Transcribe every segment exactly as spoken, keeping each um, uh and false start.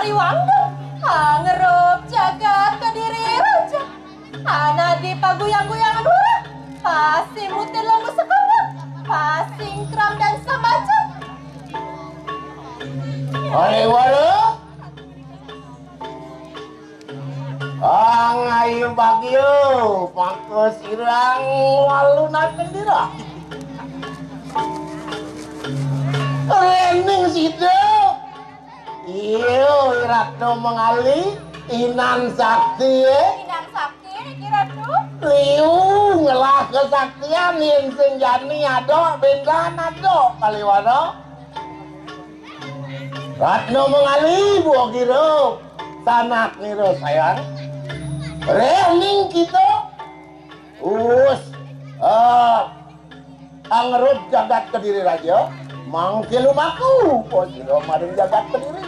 Iwang dong, ah, ngerup jagat Kediri raja. Anak di paguyang-guyangan urang, pasing mutin lomba sekondok, pasing kram dan semacam. Ayo, waduh. Ang ayu bagyo, mangko sirang walunan gendera. Rening sida. Iya, Ratno Mengali, inan sakti, eh. Inan sakti niki, Ratu. Liu ngelah kesaktian, yen sing jani adok, bendan adok, Kaliwara. Ratno Mengali, buah kira, sanak nira sayang. Rening kita, us, eh, Angrup jagat Kediri raja, mangke lumaku, apa sira maring jagat Kediri?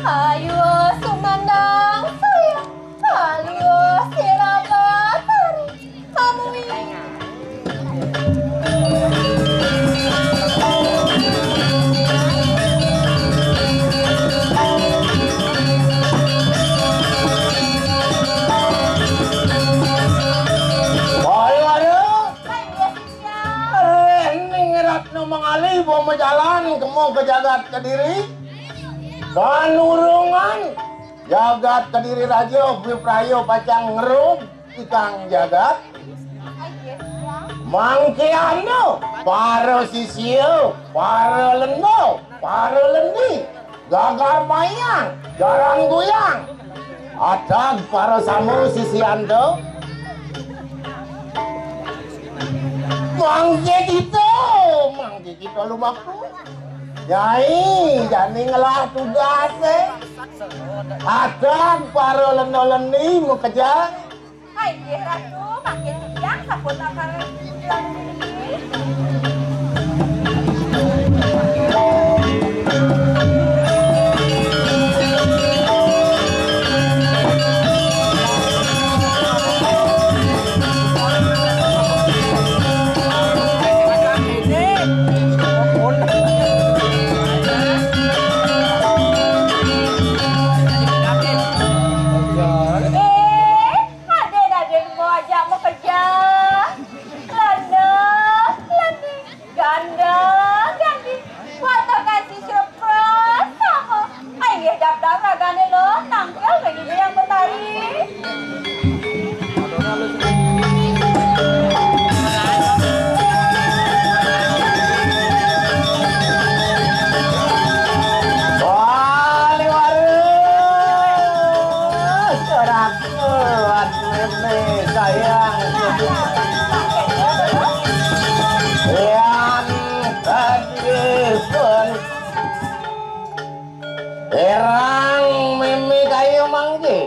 Ayo sumandang saya, ayo sira batari, amui. Ayo, ayo. Rening Ratna Mengali, bo majalan kemo ka jagat Kediri. Kanurungan jagat Kediri raja, bipraya pacang ngerub ikang jagat. Mangke anu, para sisia, para lendo, para lendi. Gagar mayang, garang goyang. Adag para samu sisian to. Mangke kita, mangke kita lumaku. Nyai, jani ngelah tugas, eh. Adag para lendo-lendi makejang. Hai, nggih, Ratu, mangke tiyang sampun lakar. Aden-aden mau ajak mau kerja. Landa, landi, ganda, gandi. Watakan sisir prasama. Ayo daftar ragane lo, nangkal bagi yang betari. Wali waris, ratu, aduh, sayang. Yang tadi pun erang meme kayu mangke.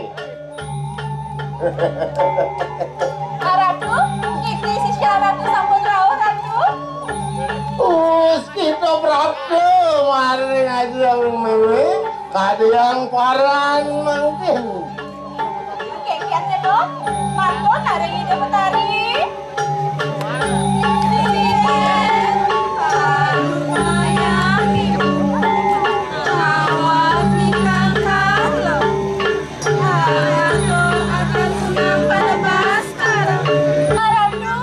Ah, Ratu, niki sisya Ratu sampun rauh, Ratu. Us kita prapta maring aji yang meme, kadang paran mangkin. Oke, kian kedok, mantun naring Ida Betari. Ratu,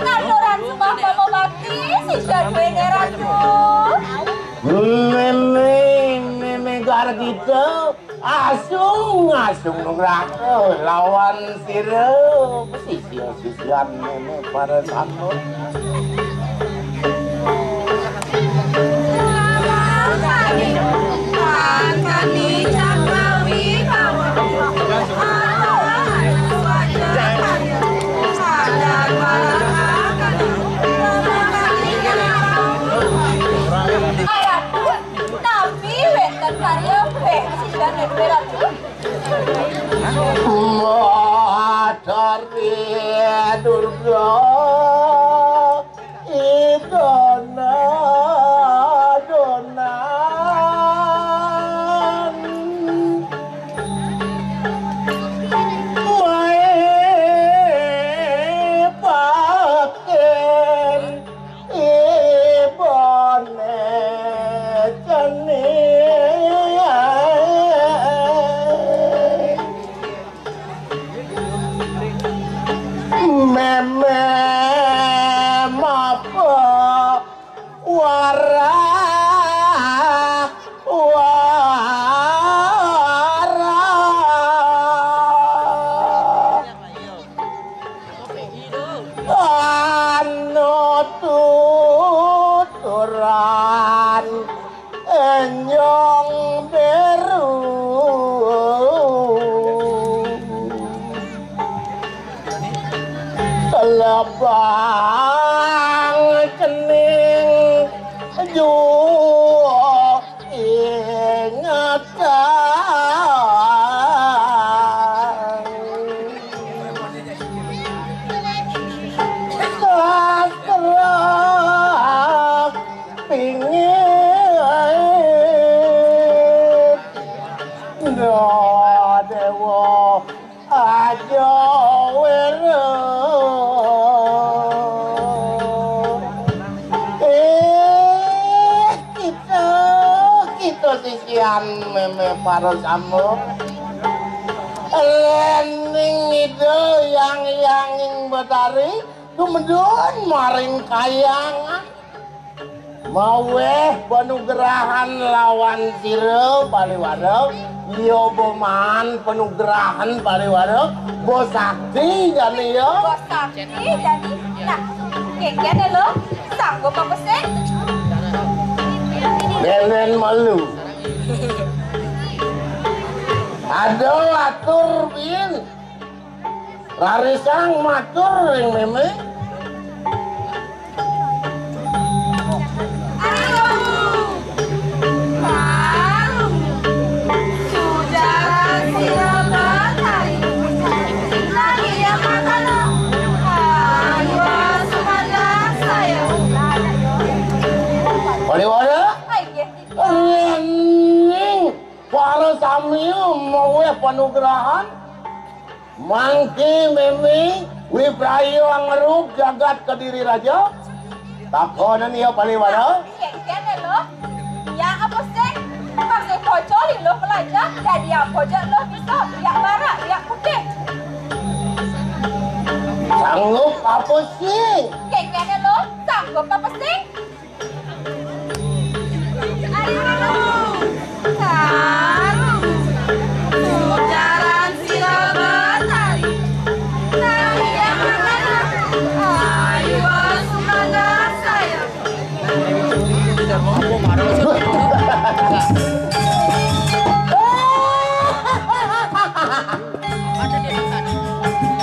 ngaturan sembah mama bakti, sisya duwene Ratu. Meme, meme gar kita, asung, asung nugraha lawan sira, sisya-sisyan meme para santun. Nami wenten karya weh sisya Ratu. Maha Durga, Idana Donan, Mae Paken, Ibone Ceni. Nyong beru telebang cening jua ingatan. Sastra pingit Nda Dewa Aja Wira. Eh, kita, kita sisian meme para sama. Lening ida yang yanging betari, tumedun maring kayangan. Maweh panugrahan lawan sira, Pariwara. Iya, bo maan panugrahan, Pariwara. Bo sakti jani ya. Bo sakti jani. Nah, kénkén lo, sanggup apa sing? Denen malu. Ada atur, Bin. Rarisang matur ring mémé. Pariwara, ring para sami maweh panugrahan. Mangké mémé wipraya angruk jagat Kediri Raja. Takonan ya, Pariwara. Kénkén lo. Ya apa sing? Maksud kocol lo belajar, jadi apa aja lo bisa, ya bara, ya putih. Sanggup apa sing? Kénkén lo, sanggup apa sing? Ayo, sarung. Jaran sira batari. Saya makan. Ayo, sumangga saya.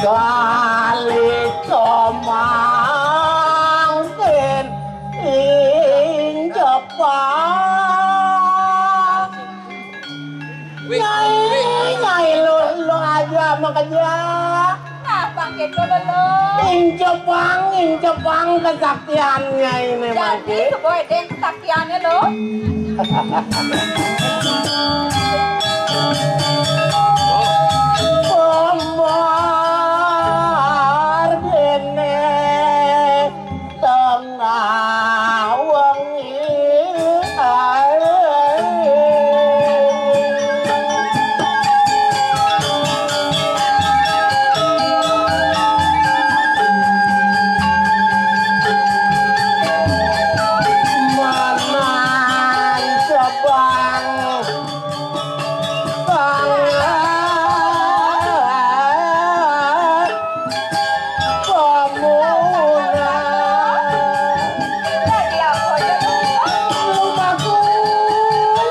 Kali tomangkin ing Jepang. Nyai, nyai, lu, lu aja makeja. Nah, bangkit dulu lo. Ing Jepang, ing Jepang kesaktian nyai ini. Jadi, bangkit. Sebuah deng kesaktiannya lo. Pemar dene tengah wengi. Manan sebang sangat pemuna. Lumaku,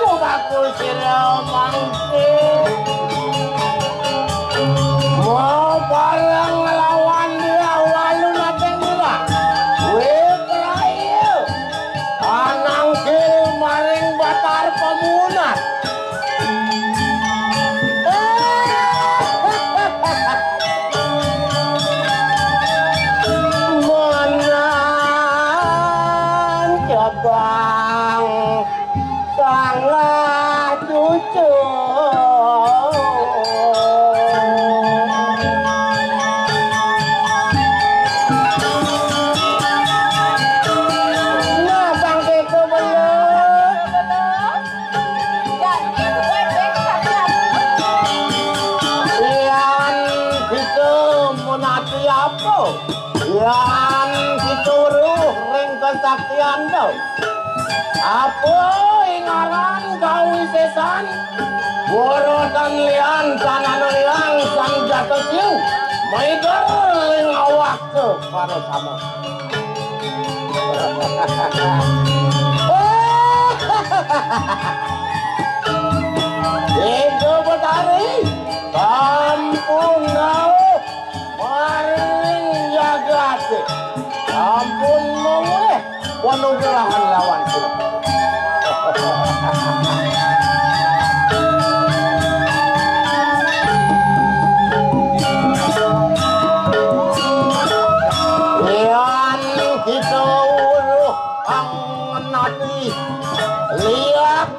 lumaku sira mangke. Mau bareng nglawan dia walu nateng ira. Wih, terakhir. Anangkil maring Batar Pamunas. Menang cabang sangat cucu. Nah, bangkit tu belum. Yan kita munati apa? Yan kita weruh ring kesaktian tu. Apa ingaran kawisésan? Worotan lian sanana liang sang jata siu. Maider ring awak tu para sama.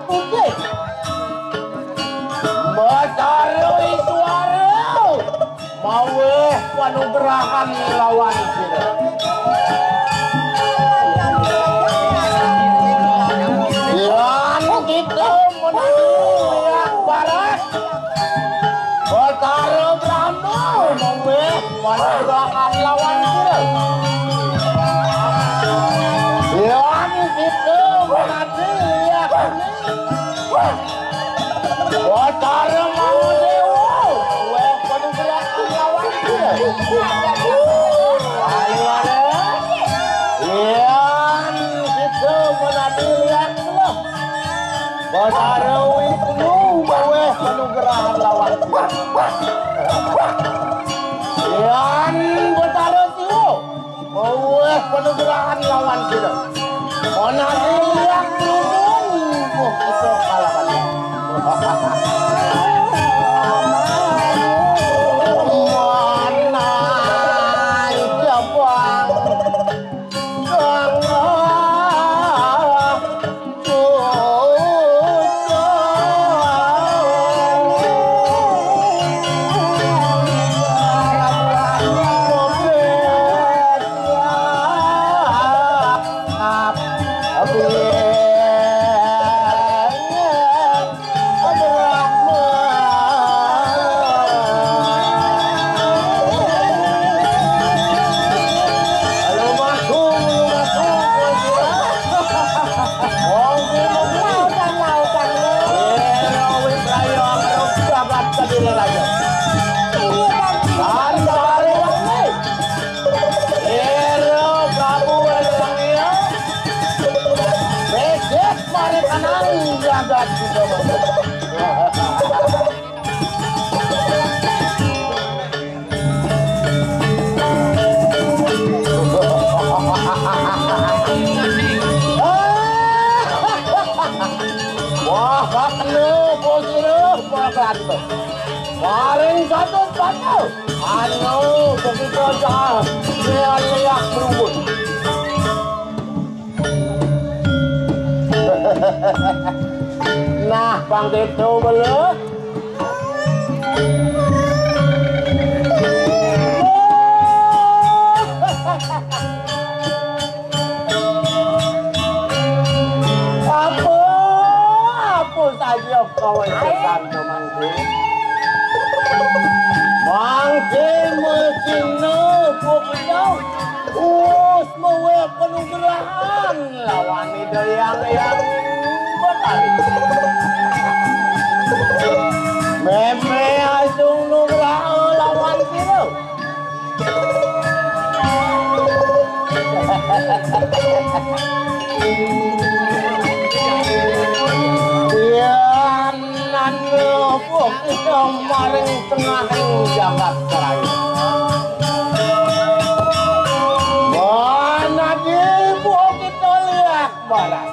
Putih. Batara Iswara maweh panugrahan lawan sira. Yan kita menawi liak barat, Batara Brahma maweh panugrahan lawan sira. Yan kita menawi liak Batara Mahadewa, weh panugrahan lawan sira. Ayo, ayo. Yan kita menawi liak sira. Batara Wisnu, weh panugrahan lawan sira. Yan Batara Siwa, weh panugrahan lawan sira. Ana liak kerudung, buh kita kalawan. Mana jabang, jabang. Almarhum, almarhum, almarhum. Monggo, monggo. Lautan, lautan. Eh, wis ayo, terus jagat Kediri Raja. Iya, Bang. Santari Wangi. Ira Prabu Wali Wangi. Becik mari kanang jagat kita. Wah, kakne, bosire, pakat. Paring satu batu. Anu, begitu aja. Dia lihat berubut. Nah, pang gitu, belo. Apa, apa saja kau sesan mangke. Mangke mesina pokoknya us mawe penugrahan lawan Ida Yang Yang Betari. Meme asung nugraha lawan sira. Yan nanu kita maring tengahing jagat raya. Manadi kita lihat barat.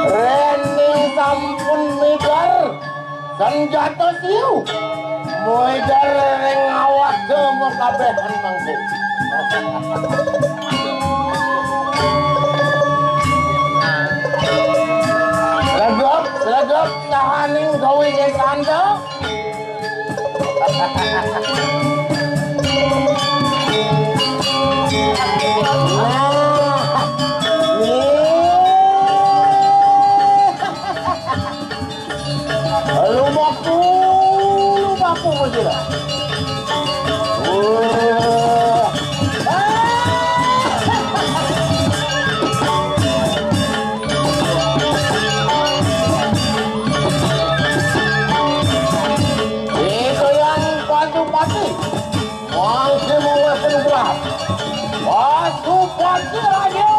Rene sampun migar. Sanjata siu. Mojar ring awak demo kabeh mangke. Legep, legep, tahaning gawe sesanda. Nah, nih. Lumaku, lumaku, Bujira. Wah. Itu yang Pasupati. Mangke maweh penugrahan. Pasupati Raja.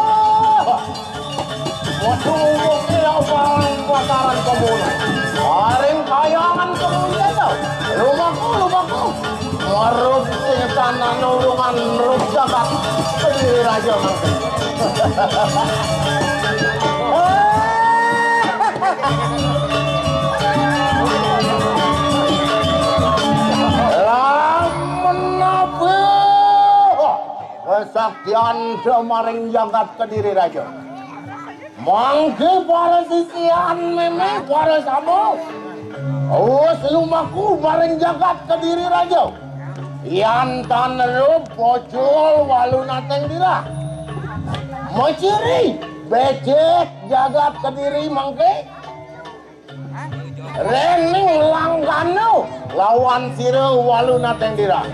Waduh, mesti yang paling pasaran komono. Paling kayangan komono to. Lumaku, lumaku. Marut sing tanah nulungan rup jagat. Kediri Raja mangke. Lamun nabi. Wes Saktian maring jagat Kediri Raja. Mangke para sisian mémé para sama. Wus lumaku maring jagat Kediri Raja. Yan tan erup pocol Walu Nateng Dirah. Maciri becik jagat Kediri mangke. Rening langgana lawan sira Walu Nateng Dirah.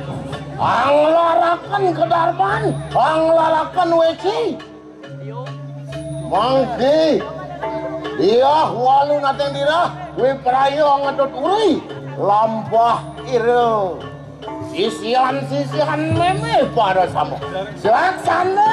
Anglaraken kedarpan, anglaraken weci. Mangke, diah Walu Nateng Dirah, wipraya ngetut uri, lampah ira. Sisian-sisian mémé para sama. Selaksana.